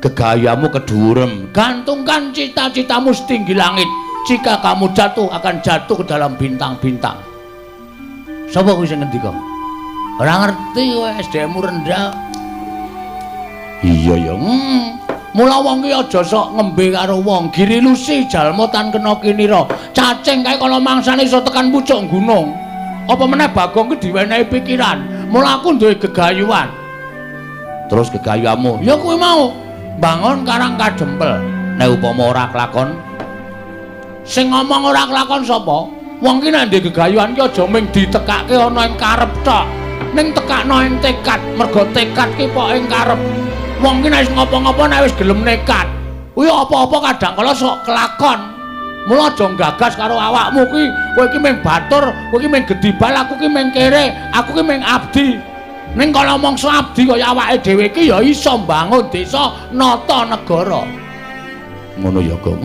Gegayamu kedhuwurem. Gantungkan cita-citamu setinggi langit. Jika kamu jatuh akan jatuh ke dalam bintang-bintang. Sapa kuwi sing ngendika? Ora ngerti kowe, SDM-mu rendah. Iya ya. Mula wong ki aja sok ngembe karo wong. Giri lusi jalma tan kena kinira. Cacing kae kala mangsane iso tekan pucuk gunung. Apa meneh Bagong ki diwenehi pikiran. Mula aku duwe gegayuhan. Terus gegayuhanmu? Ya kuwi mau. Bangun Karang Kadempel. Nek upama ora kelakon, sing ngomong ora kelakon sapa? Wong ki nek ndek gegayuhan ki aja mung ditekake ana ing karep tok. Ning tekakno ing tekad, mergo tekad ki pok ing karep. Wong ki nek wis ngopo-ngopo nek wis gelem nekat, kuwi apa-apa kadang kala sok kelakon. Mula aja gagas karo awakmu kuwi, kowe iki mung batur, kowe iki mung gedibal, aku ki mung kere, aku ki mung abdi. Ning kala mangsa abdi kaya awake dhewe iki ya iso mbangun desa, nata negara. Ngono ya, Gong.